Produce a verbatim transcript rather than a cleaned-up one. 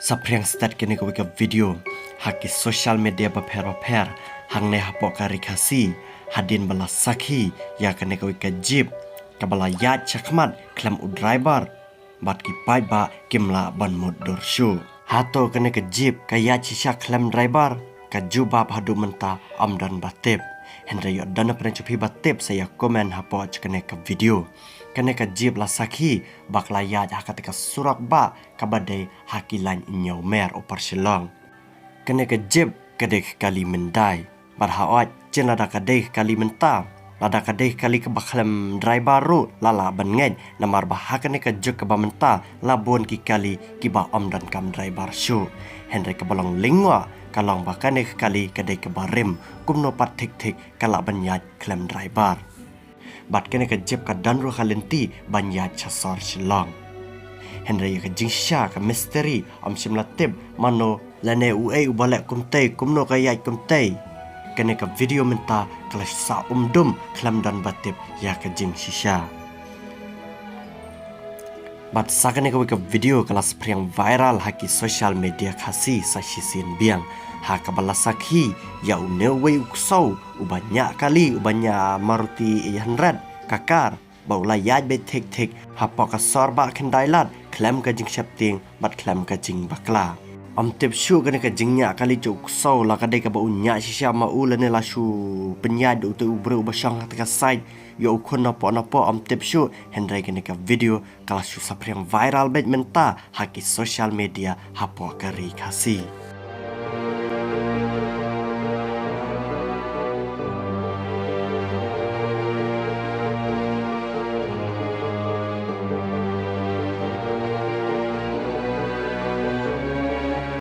Saphriang stet kane kawei ka video ha ki social media bapher bapher hangne hapoh ka Ri Khasi, hadien ba la sakhi ïa kane kawei ka jeep kaba la ïaid shakhmat khlem u driver, bad ki paidbah kim lah ban mutdur shuh. Hato kane ka jeep ka ïaid shisha khlem driver? Ka jubab haduh mynta ym don ba tip. Hynrei ïoh don na pyrshang shuh phi ba tip sa ïa comment hapoh kane ka video. Kane ka jeep la sakhi ba ka la ïaid ha kata ka surok bah kaba dei ha ki lain Hynñiewmer Upper Shillong. Kane ka jeep ka dei ka kali myndai. Bad hooid, shen lada ka dei ka kali mynta, lada ka dei ka kali kaba khlem driver ruh, la lah ban ngeit, namar ba ha kane ka juk kaba mynta la bun ki kali kiba ym donkam driver shuh. Hynrei kaba long lyngwa ka long ba kane ka kali ka dei kaba rim, kumno pat thik thik ka lah ban ïaid khlem driver. Bad kane ka jeep ka don ruh ka lynti ban ïaid sha sor Shillong. Hynrei ïa ka jingshisha ka misteri ym shym la tip mano lane uei uba leh kumtei, kumno ka ïaid kumtei. Kane ka video mynta ka la sah umdum khlem don ba tip ïa ka jingshisha. Bad sa kane kawei ka video ka la saphriang viral ha ki social media Khasi sa shisien biang, ha kaba la sakhi ïa une uwei u ksew uba ñiah kali, uba ñiah Maruti eight hundred ka kar, ba u la ïaid beit thik thik hapoh ka sor bah khyndai lad khlem ka jingsheptieng bad khlem ka jingbakla. Ym tip shuh kane ka jingñiah kali jong u ksew la ka dei kaba u ñiah shisha ma u lane la shu pynïaid da utei u briew uba shong ha kata ka side ïa u khun napoh napoh, ym tip shuh. Hynrei kane ka video ka la shu saphriang viral beit mynta ha ki social media hapoh ka Ri Khasi.